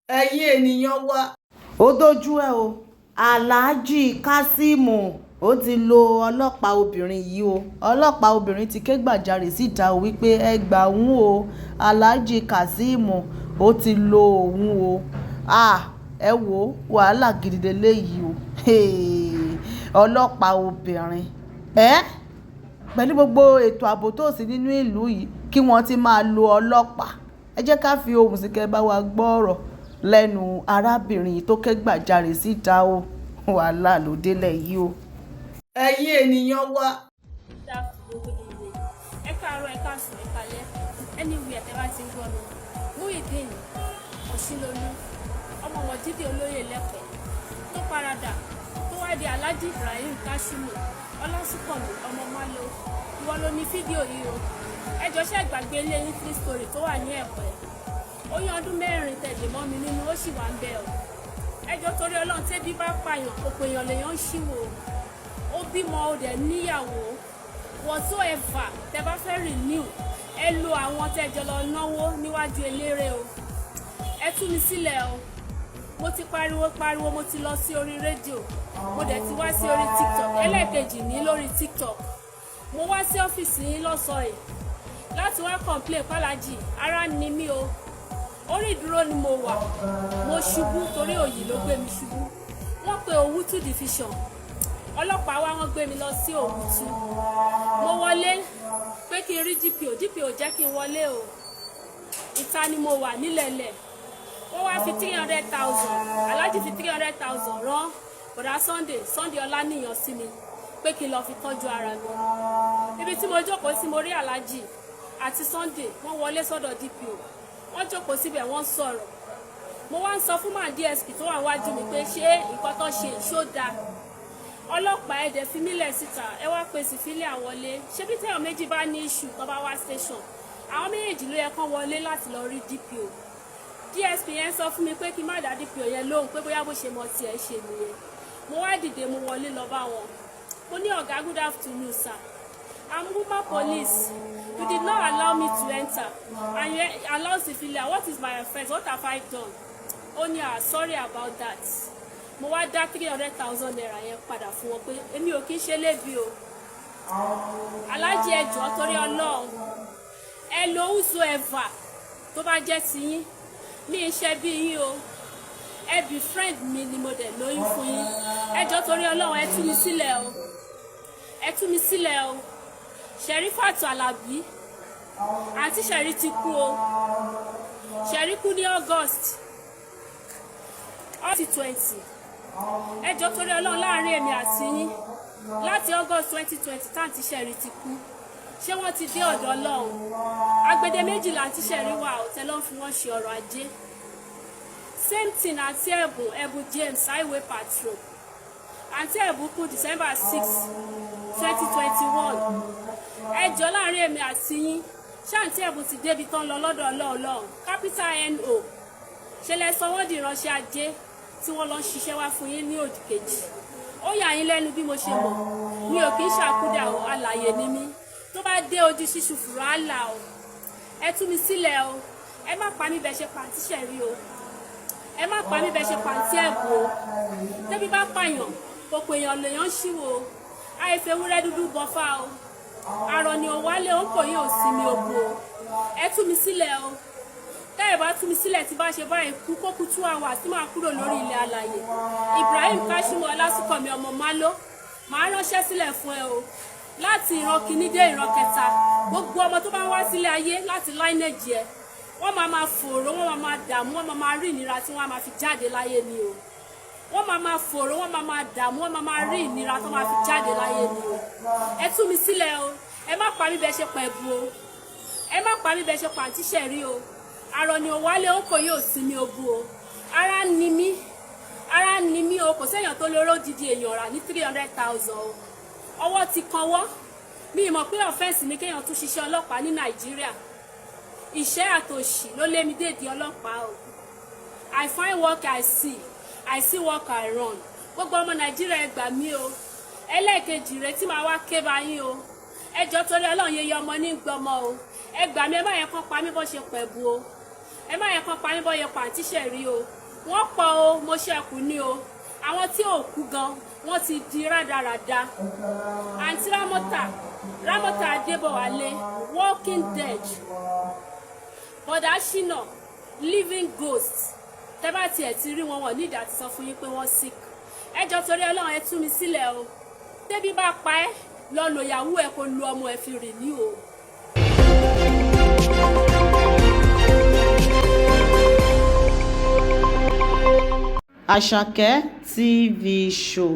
Ẹ̀yin ènìyàn wa, ó dojú ẹ̀ o. Aláàjì Kazeem, ó ti lo ọlọ́pàá obìnrin yìí o. Ọlọ́pàá obìnrin ti ké gbàjarè síta wípé ẹ gbà òun o, Aláàjì Kazeem, ó ti lo òun o. Ah, ẹ wo wàhálà gidi lélẹ́yìí o. Ọlọ́pàá obìnrin ẹ, pẹ̀lú gbogbo ètò ààbò tó sì nínú ìlú yìí, kí wọ́n ti máa lo ọlọ́pàá. Ẹ jẹ́ ká fi ohùn sí kẹ́ bá wa gbọ́ ọ̀rọ̀ lẹ́nu arábìnrin tó ké gbàjarè síta o. Wàhálà ló délẹ̀ yìí o. Ẹ̀yin ènìyàn wa. Good afternoon, good evening. Ẹ káàárọ̀, ẹ káàsán, ẹ káalẹ́. Anywhere tẹ́ bá ti ń gbọ́ mi. Muyideen Ọ̀ṣínlólú, ọmọ Mọ̀jídé olóyè lẹ́pẹ́, tó paradà, tó wá di Alhaji Ibrahim Kashimu Ọlásùnkànmí ọmọ Malo. Ìwọ ló ní fídíò yìí o. Ẹ jọ̀ọ́, ṣé gbàgbé ilé yín three story tó wà ní Ẹ̀pẹ́? Oyún ọdún 4 tẹ̀lé mọ́ mi nínú, ó sì wà ń bẹ̀ o. Ẹ jọ̀ọ́, torí Ọlọ́run, tẹ́bí bá pààyàn, òpò èèyàn lèèyàn ń ṣíwò. Ó bímọ, ó dẹ̀ níyàwó. Whatsoever tẹ bá fẹ́ renew, ẹ lo àwọn tẹjọ lọ náwó níwájú eléré o. Ẹ tú mi sílẹ̀ o. Mo ti pariwo pariwo, mo ti lọ sí orí rédíò, mo dẹ̀ ti wá sí orí TikTok. Ẹlẹ́ẹ̀kejì ní lórí TikTok, mo wá sí ọ́fíìsì yín lọ́sàn-án yìí láti wá complain pálájì. Ara ni mí o. Orí ìdúró ni mo wà, mo ṣubú torí òyì ló gbé mi ṣubú. Wọ́n pe Òwútú division, ọlọ́pàá wá, wọ́n gbé mi lọ sí Òwútú. Mo wọlé pé kí n rí DPO. DPO jẹ́ kí n wọlé o. Ìta ni mo wà nílẹ̀lẹ̀. Wọ́n wá fi 300,000, Aláàjì fi 300,000 rán bọ̀dá Sunday, Sunday Ọláníyàn, sí mi pé kí n lọ fi tọ́jú ara mi. Ibi tí mo jókòó sí, mo rí Aláàjì àti Sunday, wọ́n wọlé sọ́dọ̀ DPO, wọ́n jókòó síbẹ̀, wọ́n sọ̀rọ̀. Mo wá ń sọ fún màá DSP tó wà wájú mi pé ṣé nǹkan tó ṣe ṣó dáa? Ọlọ́pàá, ẹ̀dẹ̀ fi mílẹ̀ síta, ẹ wá pe civilian wọlé. Ṣé bí téèyàn méjì bá ní issue, tó bá wá station, àwọn méjèèjì ló yẹ kán wọlé láti lọ rí DPO? DSP yẹn sọ fún mi pé kí n má dá DPO yẹn lóhùn, pé bóyá bó ṣe mọ tiẹ̀ ṣe nìyẹn. Mo wá dìde, mo wọlé lọ bá wọn. Mo ní, "Ọ̀gá, good afternoon, sir. I'm woman police. You did not allow me to enter and you allow civilian. What is my offence? What have I done?" Ó ní, "Ah, sorry about that." Mo wá dá ₦300,000 yẹn padà fún wọn pé èmi ò kí ń ṣe lébi o. Aláàjì, ẹ jọ̀ọ́, torí Ọlọ́run, ẹ lo whosoever tó bá jẹ́ tiyín. Mi ń ṣe bí yín o. Ẹ bí friend mi ni, mo dẹ̀ lóyún fún yín. Ẹ jọ̀ọ́, torí Ọlọ́run, ẹ tú mi sílẹ̀ o. Ẹ tú mi sílẹ̀ o. Sherifatu Alabi, àǹtí Sherry ti kú o. Sherry kú ní August 2020. Ẹ jọ̀ọ́, torí Ọlọ́run, láàrin èmi àti yín, láti August 2020 táǹtí Sherry ti kú, ṣé wọ́n ti dé ọ̀dọ̀ Ọlọ́run? Agbede méjìlá àǹtí Sherry wà, ọ̀tẹ́ ló ń fi wọ́n ṣe ọrọ̀ ajé. Same thing àǹtí Ẹ̀bùn, Ẹ̀bùn James, highway patrol. Àǹtí Ẹ̀bùn kú December 6, 2021. Ẹ jọ̀ọ́, láàrin èmi àti yín, ṣé àǹtí Ẹ̀bùn ti débi tán lọ lọ́dọ̀ Ọlọ́run? Capital no. Ṣe lẹ sọ wọ́n di ìránṣẹ́ ajé tí wọ́n lọ ń ṣiṣẹ́ wá fún yín ní òdì kejì? Ó yà yín lẹ́nu bí mo ṣe mọ̀. Mi ò kí ń ṣàkúdà o, alàyè ni mí. Tó bá dé ojú ṣíṣù fùrọ̀ àlà o. Ẹ tú mi sílẹ̀ o. Ẹ má pa mí bẹ́ẹ̀ ṣe pàǹtí ṣẹ̀rí o. Ẹ má pa mí bẹ́ẹ̀ ṣe pàǹtí ẹ̀bùn o. Tẹ́bí bá pààyàn, òpò èèyàn lèèyàn ń ṣíwò o. Àìfẹ́ ewúrẹ́ dúdú bọ́fá o. Àrọ̀ ni ò wálé, ó ń kò yín ò sí mi oko o. Ẹ tú mi sílẹ̀ o. Tẹ́ ẹ̀ bá tú mi sílẹ̀, tí bá ṣe báyìí kú, kókú 2 hours tí màá kúrò lórí ilẹ̀ alàyè, Ibrahim Kashimu Ọlásùnkànmí ọmọ Malo, màá ránṣẹ́ sílẹ̀ fún ẹ o. Láti ìran kìíní dé ìran kẹta, gbogbo ọmọ tó bá ń wá sílé ayé láti lineage ẹ, wọ́n máa máa fòrò, wọ́n máa máa dààmú, wọ́n máa máa rí ìnira tí wọ́n á máa fi jáde láyé ni o. Wọ́n máa máa fòrò, wọ́n máa máa dààmú, wọ́n máa máa rí ìnira tó máa fi jáde láyé ni o. Ẹ tú mi sílẹ̀ o. Ẹ má pa mí bẹ́ẹ̀ ṣe pẹ̀bù o. Ẹ má pa mí bẹ́ẹ̀ ṣe pàǹtí ṣẹ̀rí o. Àrọ̀ ni ò wálé, ó kò yóò sinmi ogun o. Ara ń ni mí, ara ń ni mí o. Kò séèyàn tó lóró dídí èèyàn rà ní 300,000 o. Ọwọ́ ti kanwọ́ mi. Ì mọ̀ pé offence ni kéèyàn tún ṣiṣẹ́ ọlọ́pàá ní Nàìjíríà. Ìṣẹ́ àtòṣì ló lé mi déèdì ọlọ́pàá o. I find work, I see, I see work, I run. Gbogbo ọmọ Nàìjíríà, ẹ gbà mí o. Ẹlẹ́ẹ̀kejì rẹ tí màá wá ké bá yín o. Ẹ jọ̀ọ́, torí Ọlọ́run, yeye ọmọ ní gbọmọ o. Ẹ gbà mí. Ẹ má yẹ kán pa mí bó ṣe pẹ̀bù o. Ẹ Ẹ má yẹ kán pa yín bọ́yẹ pàǹtí ṣẹ̀rí o. Wọ́n pọ̀ o, mo ṣẹ̀kù ní o. Àwọn tí ò kú gan, wọ́n ti di rádaràda. Àǹtí Rámọ́tà, Rámọ́tà Adébọ̀wálé, walking dead. Bọ̀dá Ṣínà, living ghost. Tẹ́ bá tiẹ̀ ti rí wọn, wọ́n nídìí àti sọ fún yín pé wọ́n sick. Ẹ jọ, torí Ọlọ́run, ẹ tú mi sílẹ̀ o. Tẹ́bí bá pa ẹ́, lọ lò ìyàwó ẹ, kó lu ọmọ ẹ fi rìn ní o. Àṣàkẹ́ TV Show.